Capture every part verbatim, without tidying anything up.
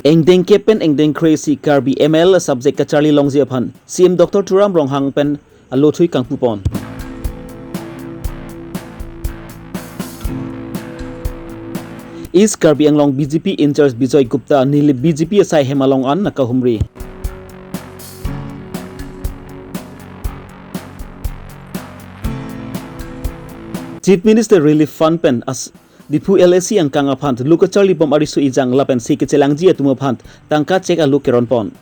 Ingdeng kep pen ingdeng kre-isi Karbi M I L a subject kacharli longji aphan C M Doctor Tuliram Ronghang pen alothui kangpupon. East Karbi Anglong B J P in-charge Bijoy Gupta Nilip B J P asai hem along an nangkahumri. Chief Minister Relief Fund pen as Diphu L A C angkang aphan lo kacharlibom ariso ejang lapen se kechelangji atum aphan tangka chek alo keronpon.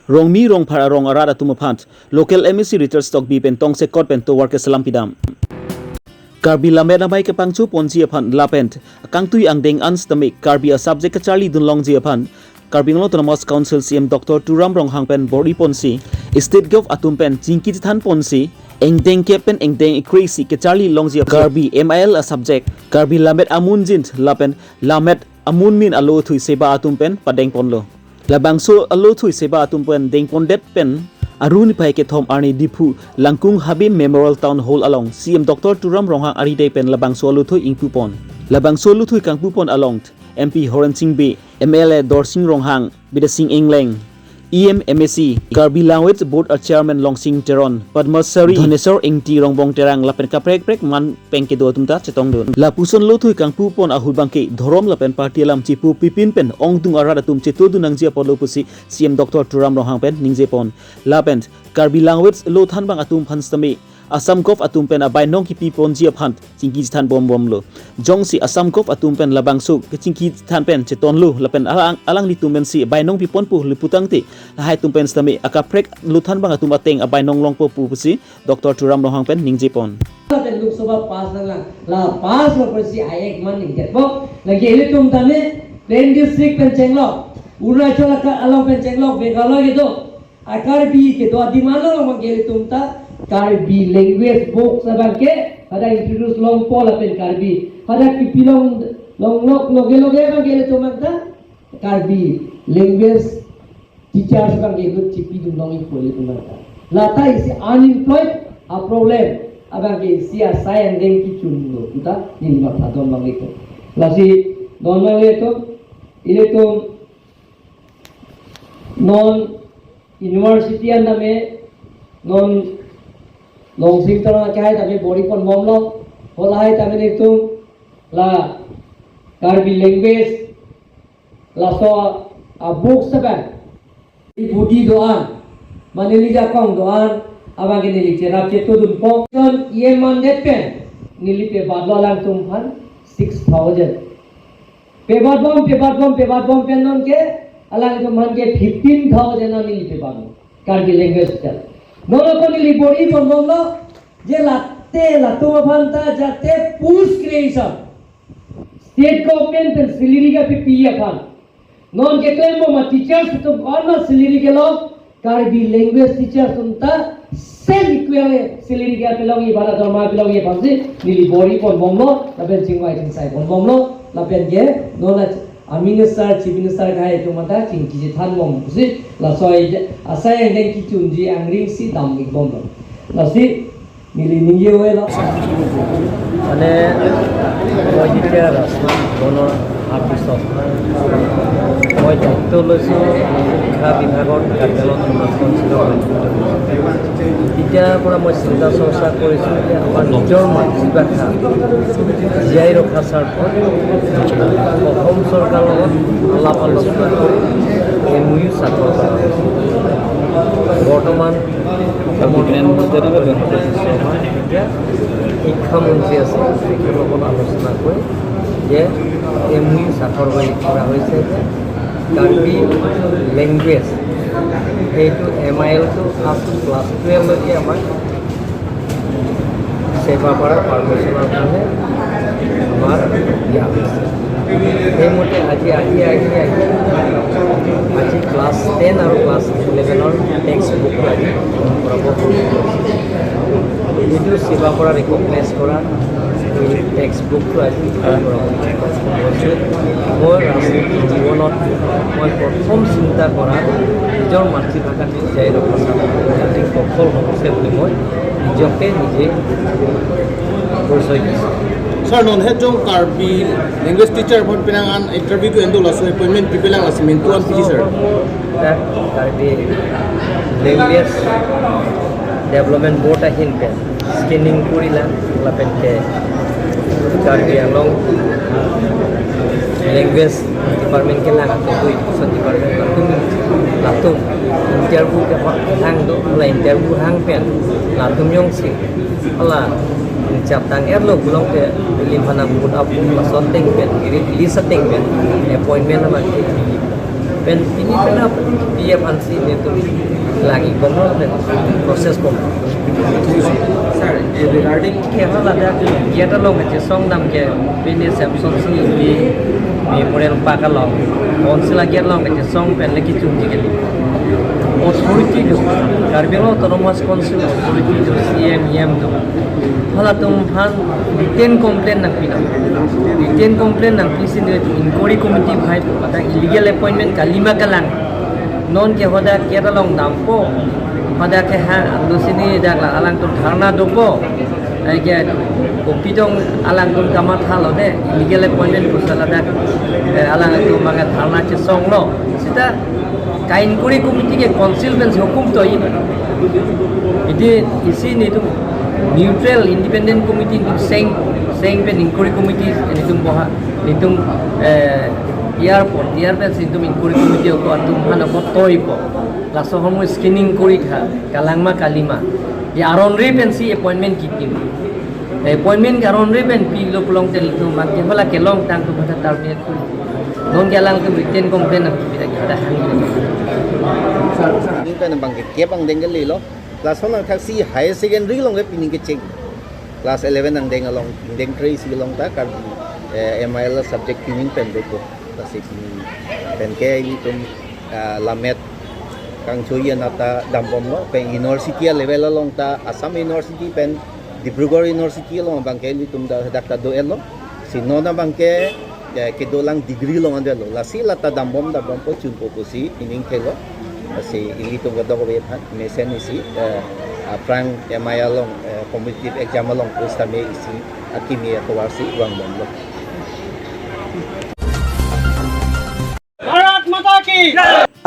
Rongmi rongphar arong arat atum aphan local M A C Richard Tokbi pen tongsekot pen tovar keselam pidam. Karbi Lammet Amei kepangchoponji aphan lapen kangtui angdeng an sitame Karbi a subject kacharlidun longji aphan Karbi Anglong Autonomous Council C M Doctor Tuliram Ronghang pen bor-iponsi State Gov atum pen chingki chethanponsi ingdeng kep pen ingdeng kre-isi kacharli longji aphan Karbi M I L a subject Karbi Lammet amunjin lapen Lammet amunmin alothui seba atum pen padengponlo. Labangso alothui seba atum pen dengpondet pen Aru niphai kethom arni Diphu Langkung Habim Memorial Town Hall along C M Doctor Tuliram Ronghang arideng pen labangso alothui ingpupon. Labangso alothui kangpupon along M P Horen Sing Bey, M L A Dorsing Ronghang, Bidya Sing Engleng, E M, M A C, Karbi Language Board a Chairman Longsing Teron, Padma Shri Dhaneswar Ingti, Rongbong Terang lapen kaprek prek man peng kedo atum ta chetongdun. Lapuson lothui kangpupon ahut abangke dhorom lapen party alam chipu pipin pen ongdung arat atum chetodun nangji apotlo pusi C M Doctor Tuliram Ronghang pen ningjepon. Lapen Karbi language lo thanbang atum aphan sitame Assam Gov atum pen abainong kipiponji aphan chingki chethanbom bomlo. Jongsi Assam Gov atum pen labangso kechingki chethan pen chetonlo lapen alang alanglitum pensi bainong piponpo le putangte lahai atum pen sitame akaprek lo thanbang atum ateng abainong longpo pu pusi Doctor Tuliram Ronghang pen ningjepon. Lapen Lok Sabha pass nanglang, la pass lo pusi ai ek man ningketpo. Lake ilitum tame plain district pen chenglok, Arunachal aka along pen chenglok, Meghalaya kedo, a Karbi kedo adim along abangke ilitum ta Karbi language book abangke hadak introduce longpo lapen Karbi hadak kipilong longlok loge loge abangke ilitum ta Karbi language teachers abangke inut chipidun long-ikpo ilitum ta. Lata isi unemployed a problem abangke isi asai angdeng kechunlo puta neli mathadun long-ikpo. Lasi non abang ilitum, ilitum non university an tame non Longsing Teron akehai tame bor-iponbomlo, halahai tame nelitum la Karbi language laso a book seven, budi do-an, mane neli ajakong do-an, abangke neli cherap chetodunpo. Kon E M mandet pen neli pebatlo alangtum aphan six thousand. Pebatbom, pebatbom, pebatbom pen nonke alangtum aphan ke fifteen thousand an neli pebatbom. Karbi language teacher. Non ako neli bor-iponbomlo, je late latum aphan ta jate post creation state government pen salary kapipi aphan. Non keklembom a teachers atum ko-an ma salary kelong, Karbi language teachers atum ta same equal salary kapilongji, bana dorma pilongji aphansi neli bor-iponbomlo, lapen chingvai chingsaiponbomlo, lapen ke non a, a minister, chief minister akehai atum ta chingki chethanbom pusi, laso asai angdeng kechunji angring si dam-ikbomlo. Lasi neli ningje-oi lo. Mane, moi যেতিয়া ৰাজনৈতিক জীৱনৰ অহাৰ পিছত মই দায়িত্ব লৈছোঁ শিক্ষা বিভাগত কাৰ্যালয়ত মই পঞ্চায়ত। তেতিয়াৰ পৰা মই চিন্তা চৰ্চা কৰিছোঁ যে আমাৰ নিজৰ মাতৃভাষা জীয়াই ৰখাৰ স্বাৰ্থত অসম চৰকাৰৰ লগত আলাপ আলোচনা কৰি এম অ' ইউ স্বাক্ষৰ কৰা হৈছে। বৰ্তমান অসমৰ মুখ্যমন্ত্ৰী হিমন্ত বিশ্ব শৰ্মা এতিয়া শিক্ষামন্ত্ৰী আছে, তেখেতৰ লগত আলোচনা কৰি যে এম অ' ইউ স্বাক্ষৰ হৈ কৰা হৈছে যে কাৰ্বি লেংগুৱেজ সেইটো এম আই এলটো আপ টু ক্লাছ টুৱেলভলৈকে আমাক ছেবা কৰাৰ পাৰ্মিশ্যনৰ কাৰণে আমাক দিয়া হৈছে। সেইমতে আজি, আহি, আহি, আহি আজি ক্লাছ টেন আৰু ক্লাছ ইলেভেনৰ টেক্সট বুকটো আজি গ্ৰহণ কৰাব। এইটো ছেবা কৰা, ৰিকগনাইজ কৰা টেক্সট বুকটো আজি মই ৰাজনীতি জীৱনত মই প্ৰথম চিন্তা কৰা নিজৰ মাতৃভাষাত জীয়াই ৰখা আজি সফল হৈছে বুলি মই নিজকে নিজে পৰিচয় দিছোঁ। Sir, non het jong Karbi language teacher aphan penang an interview do endo, laso appointment pipelang, lasi mentu an piji, sir? Karbi Language Development Board ahin pen screening kurila, lapen ke Karbi Anglong Language Department kelang atum, Education Department atum, latum interview ke hang do, la interview hang pen latum jongsi hala chaptang erlo pulote lim hanam put up laso ateng pen, ili, ili sa ateng pen appointment nama ke pen pini pen ap P F ansi netum lagi bomlo pen process bom. Sir, eh, regarding ke hala ladak gate along kachesong dam ke pini Samson Sing Ingti Memorial Park along, Council a gate along kachesong pen le kichum ji kali. Authority do, Karbi Anglong Autonomous Council authority do, C M, E M do. Halatum aphan written complaint nangpi nang. Written complaint nangpi si inquiry committee bahai pada illegal appointment kalima kalang. Non ke hoda gate along dampo, hoda ke ha, ando sini dak la alangtum dharna dopo. Ai ke kopi dong alangtum kamatha lo de, illegal appointment kusala dak, eh, alangtum manga dharna chesong lo. Sita ka inquiry committee ke Council pen hukum to in. Iti isi netum neutral independent committee netum seng, seng pen inquiry committee netum boha, netum, eh, airport, airport netum inquiry committee ko atum hana ko toipo. Laso homo screening kuri tha, kalang ma kalima. Ya aron re pensi appointment kitim. Appointment aron re pen pilo pulote latum abang ke hala kelong tang atum pada terminate kuri. Non ke alangtum written complaint nangpi lagi pada hang. Ini kan abang ke kebang denggal lo. Class one nangthaksi higher secondary along ke pining kecheng. Class eleven nangdeng along, deng three si along ta kan, eh, M I L subject pining pen dopo. Lasi pining pen ke ilitum, eh, lammet kangchoi anat ta dambomlo, pen university a level along ta Assam University pen Dibrugarh University along abang ke ilitum ta dak ta do-etlo. Si non abang ke, eh, kedolang degree along an dolo. Lasi lata dambom dambompo chunpo pusi ining thelo. Lasi ilitum kadokave aphan mesen isi, eh, aphrang M I along, eh, competitive exam along post tame isi akimi atovar si vangbomlo. Bharat माता की।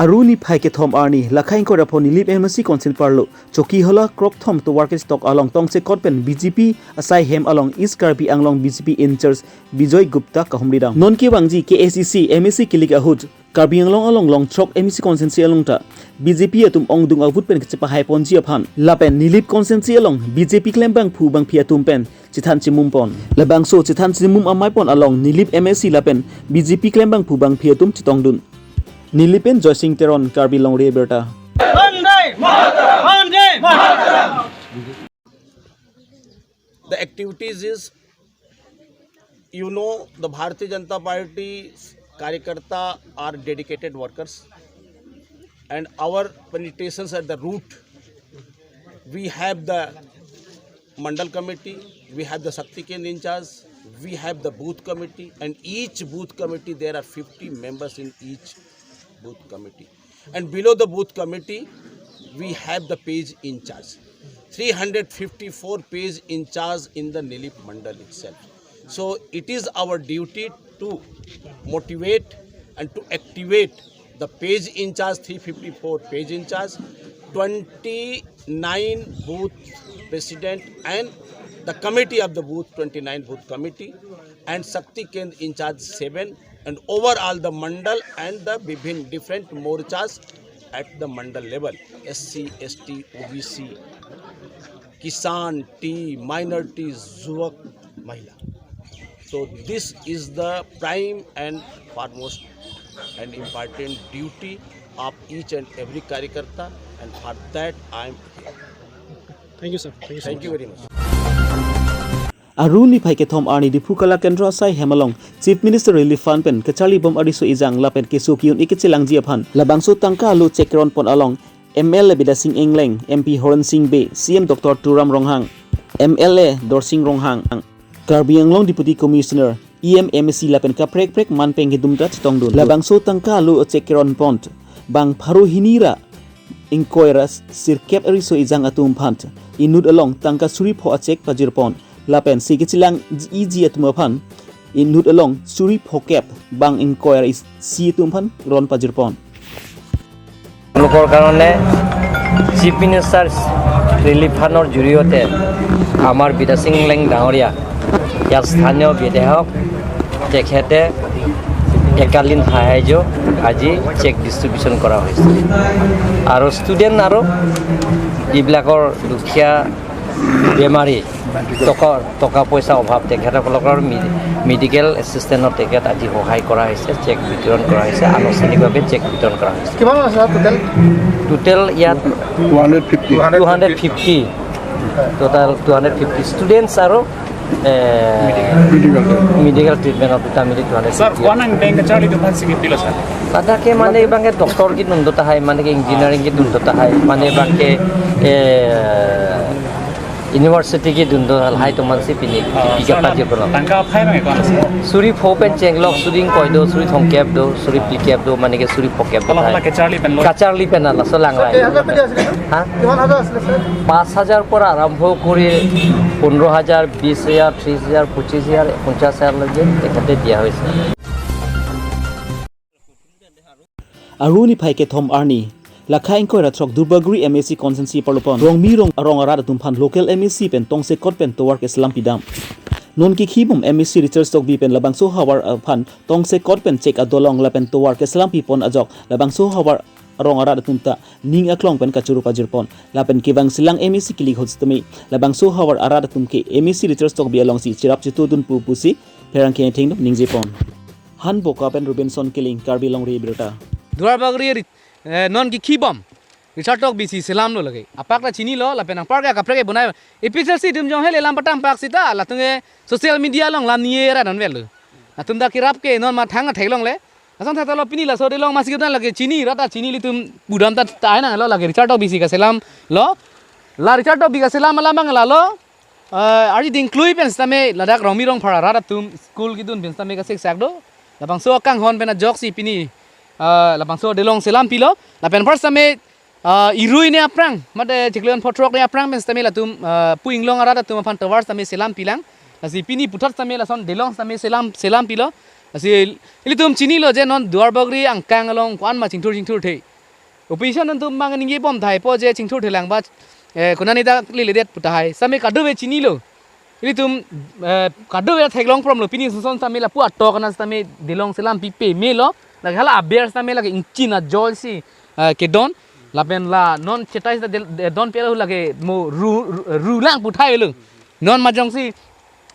Aru niphai kethom arni, lakhai ingkoi ra pho Nilip M A C Council arlo Chokihola krokthom tovar ketok along tongsekot pen B J P asai hem along East Karbi Anglong B J P in-charge Bijoy Gupta kahumri dam. Non kevangji K A C C M A C kilik ahut Karbi Anglong along long throk M A C constituency along ta B J P atum ongdung avote pen kachepahai ponji aphan lapen Nilip constituency along B J P klembangphu bangphi atum pen chethan chemum pon. Labangso chethan chemum amei pon along Nilip M A C lapen B J P klembangphu bangphi atum chetongdun. Nilip pen Joysing Teron, Karbi Longri Abirta. Vande मातरम। वंदे Mataram. The activities is, you know, the Bharatiya Janata Party karyakarta are dedicated workers, and our penetrations at the root, we have the Mandal committee, we have the Shakti Kendra in charge, we have the booth committee, and each booth committee, there are fifty members in each booth committee. And below the booth committee, we have the page in charge. Three hundred fifty-four page in charge in the Nilip Mandal itself. So it is our duty to motivate and to activate the page in charge, three fifty-four page in charge, twenty-nine booth president and the committee of the booth, twenty-nine booth committee, and Shakti Kendra in charge seven, and overall the mandal and the bibhin different morchas at the mandal level, S C, S T, O B C, Kisan, T, minorities, Yuvak, Mahila. So this is the prime and foremost and important duty of each and every karyakarta, and for that I am here. Thank you, sir. Thank you so much. Thank you very much. Aru niphai kethom arni Diphu Kala Kendra asai hem along Chief Minister Relief Fund pen kacharlibom ariso ejang lapen keso ki-un-e kechelangji aphan labangso tangka alo check ron pon along M L A Bidya Sing Engleng, M P Horen Sing Bey, C M Doctor Tuliram Ronghang, M L A Dorsing Ronghang, Karbi Anglong Deputy Commissioner, E M, M A C lapen kaprek prek manpeng kedum ta chetongdun. Labangso tangka alo a-cheque keron pon bang pharo hini ra ingkoi ra sirkep riso ejang atum aphan inut along tangka suri pho a-cheque pajir pon. Lapen si kechelangji atum aphan inut along suri pho kep bang ingkoi ra isi atum aphan ron pajir pon. তেওঁলোকৰ কাৰণে chief minister relief ফাণ্ডৰ জৰিয়তে আমাৰ বিদ্যা সিং লেং ডাঙৰীয়া ইয়াৰ স্থানীয় বিধায়ক, তেখেতে একালীন সাহায্য আজি চেক ডিষ্ট্ৰিবিউশ্যন কৰা হৈছে। আৰু ষ্টুডেণ্ট আৰু যিবিলাকৰ দুখীয়া বেমাৰী, টকা, টকা পইচা অভাৱ, তেখেতসকলৰ মি-, মেডিকেল এছিষ্টেণ্টত তেখেত আজি সহায় কৰা হৈছে, চেক বিতৰণ কৰা হৈছে, আনুষ্ঠানিকভাৱে চেক বিতৰণ কৰা হৈছে। কিমান আছে ছাৰ টোটেল? টোটেল ইয়াত two hundred fifty. Two hundred fifty, total two hundred fifty students আৰু, এ, মেডিকেল। মেডিকেল ট্ৰিটমেণ্টৰ দুটা মিলি two hundred fifty. Sir, kuan angdeng kacharli atum aphan si kipilo, sir? Ladak ke mane bangke doctor kedun do tahai, mane ke engineering kedun do tahai, mane bangke, eh, university kedun do lahai atum aphan si pini, ah, pini sir, kapajir pon. Tangka aphai bangke ko-an, sir? Suri pho pen chenglok, suri ingkoi do, suri thomkep do, suri phlikep do, mane ke suri phokep do. Hala, tahai hala kacharli pen lo? Kacharli pen hala, laso lang. Sir, rai. কেই হাজাৰ কে দিয়া আছিলে? হা? কিমান হাজাৰ আছিলে, ছাৰ? পাঁচ হাজাৰৰ পৰা আৰম্ভ কৰি পোন্ধৰ হাজাৰ, বিশ হাজাৰ, ত্ৰিশ হাজাৰ, পঁচিশ হাজাৰ, পঞ্চাশ হাজাৰলৈকে তেখেতে দিয়া হৈছে। Aru niphai kethom arni, lakha ingkoi ra throk Duarbagori M A C constituency parlopon Rongmi Rong arong arat atum aphan local M A C pen tongsekot pen tovar keselam pidam. Non kekhibom M A C Richard Tokbi pen labangso havar aphan tongsekot pen cheque adolong lapen tovar keselam pipon ajok labangso havar arong arat atum ta ning aklong pen kachoro pajir pon. Lapen kevang selang M A C kilik hot sitame labangso havar arat atum ke M A C Richard Tokbi alongsi cherap chetudun pu pusi pherangke thengno ningje pon. Hanboka pen Robinson Killing, Karbi Longri Abirta. Duarbagori ri-, eh, non kekhibom Richard Tokbi si selamlo lake. Apak ta chinilo, lapen anpar ke kaprek ke bonai. A P H L C atum jong hele lam patang pak sita, latum ke social media along lam ni-e ra non velo. Latum ta kerap ke non mathang athek longle. Lason thata lo pini laso Delong masi ketan lake chini, rat ta chini, ilitum pudam ta tai nanglo lake Richard Tokbi si kaselamlo. La Richard Tokbi kaselam alam bang lalo. Eh, arni dingklui pen sitame ladak Rongmi Rongphar arat atum school kedun pen sitame kasik sak do. Labangso akanghon pen ajoksi pini, eh, labangso Delong selam pilo. Lapen first sitame, eh, irui ne aphrang, mate chiklo pho throk ne aphrang pen sitame latum, eh, pu inglong arat atum aphan tovar sitame selam pilang. Lasi pini puthot sitame lason Delong sitame selam, selam pilo. Lasi ilitum chinilo je non Duarbagori angkang along ko-an ma chingthur chingthur the. Opposition atum bang ningje bom tahai po je chingthur thelang ba, eh, konani ta leledet pu tahai. Sitame kadokave chinilo. Ilitum, eh, kadokave theklong promlo pini sonson sitame lapu atok kana sitame Delong selam pipe melo. Lake hala aber sitame lake ingchin ajoisi, eh, kedon. Lapen la non chetai sita del-, de-, don pelo lake mo ru, ru, rulang pu tahai lo. Non majongsi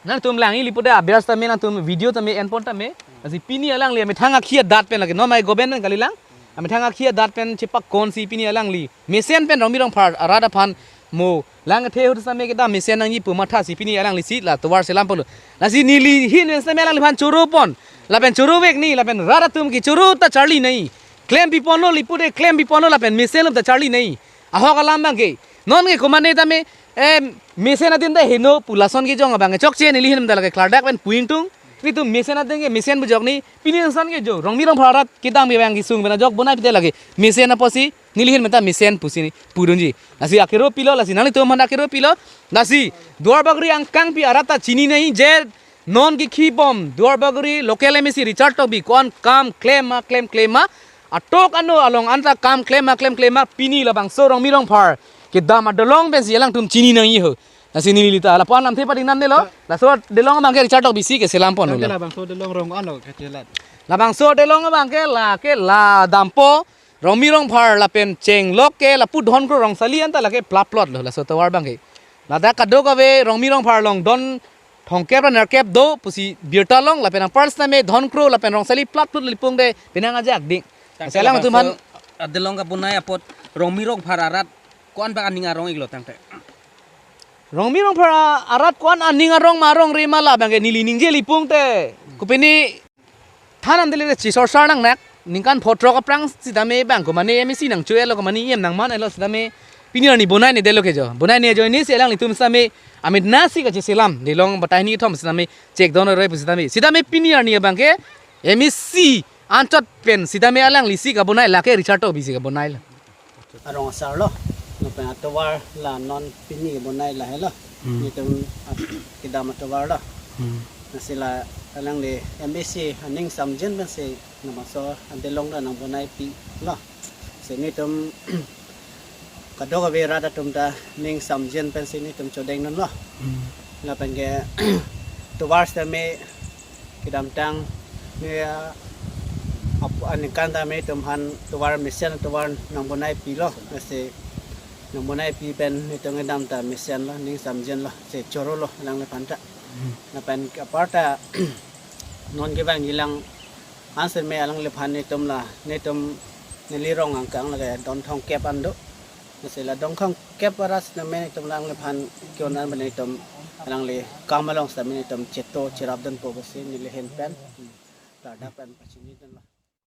nangtum lang ili pude aber sitame nangtum video tame enpon tame. Lasi pini alangli amethang akhi adat pen lake non mai government kalilang. Amethang akhi adat pen chepakonsi pini alangli mesen pen Rongmi Rongphar arat aphan mo lang the hut sitame kedam mesen nangji pu mathasi pini alangli si la tovar selam polo. Lasi neli hin pen sitame alangliphan choro pon. Lapen choro vek ni, lapen rat atum ke choro ta charli nai. Klem piponlo, ili pude klem piponlo, lapen mesen lo ta charli nai. Ahok alam bang ke. Non ke komane tame, eh, mesen adim ta heno pu lason ke jong abang ke chokche neli hin ta lake klardak pen pu ingtung. Ilitum mesen adim ke mesen bujok ni pini insan ke jo Rongmi Rongphar arat kedam ke bang kesung pen ajok bonai pite lake mesen apotsi neli hin meta mesen pusi ni pudunji. Lasi akero pilo, lasi nanglitum aphan akero pilo. Lasi Duarbagori angkangpi arat ta chini nai je non kekhibom Duarbagori local M A C Richard Tokbi ko-an kam klem ma klem klem ma. Atok ano along anta kam klem ma klem klem ma pini labangso Rongmi Rongphar kedam aDelong pensi alangtum chini nangji ho. Lasi neli ta lapu-an lamthe pading namnelo. Laso Delong abang ke Richard Tokbi si keselam ponlo. Tangke labangso Delong rong ano kachelat. Labangso Delong abang ke lake la dampo Rongmi Rongphar lapen chenglok ke lapu Dhonkro Rongsali anta lake plap plot lo laso tovar abang ke. Ladak kadokave Rongmi Rongphar along don thomkep ra nerkep do pusi birta long lapen apar sitame Dhonkro lapen Rongsali plap plot lipung de penang ajak ding. Tangke selang labangso atum aphan aDelong kabonai apot Rongmi Rongphar arat ko-an bang aning arong iklo tangte. Rongmi Rongphar arat ko-an aning arong ma arongre ma labang ke neli ningje lipung te. Kopine than an dele chisorsar nangnak ningkan pho throk aphrang sitame bang komane M A C nangcho-etlo komane E M nangman-etlo sitame pini arni bonai ne detlo ke jo. Bonai ne ajoine si alanglitum sitame, amit nasi kacheselam, dilong batai hini kethom sitame, chek don roi pusitame. Sitame pini arni abang ke, M A C anchot pen, sitame alangli si kabonai lake Richard Tokbi si kabonai lo. Arong asar lo, lapen atovar la non pini bonai lahelo. Hmm. Netum at-, kedam atovar lo. Hmm. Lasi la alangli M A C aning samjin pensi labangso adelong ta nangbonaipi lo. Si netum kadokave rat atum ta ning samjin pensi netum chodeng non lo. Hmm. Lapen ke tovar sitame kedamtang ne, ah, ap-, aningkan ta netum aphan tovar mesen tovar nangbonaipi lo. Lasi nangbonaipi pen netum kedam ta mesen lo, ning samjin lo, si choro lo alangliphan ta. Hmm. Lapen ke apar ta non kevangji lang ansi me alangliphan netum la, netum neli rong angkang lake don thomkep an do. Lasi la don thomkep arat sitame netum alangliphan ke-un an pen netum alangli kam along sitame netum cheto cherap dunpo pusi neli ahin pen, hmm, larda pen pachini dunlo.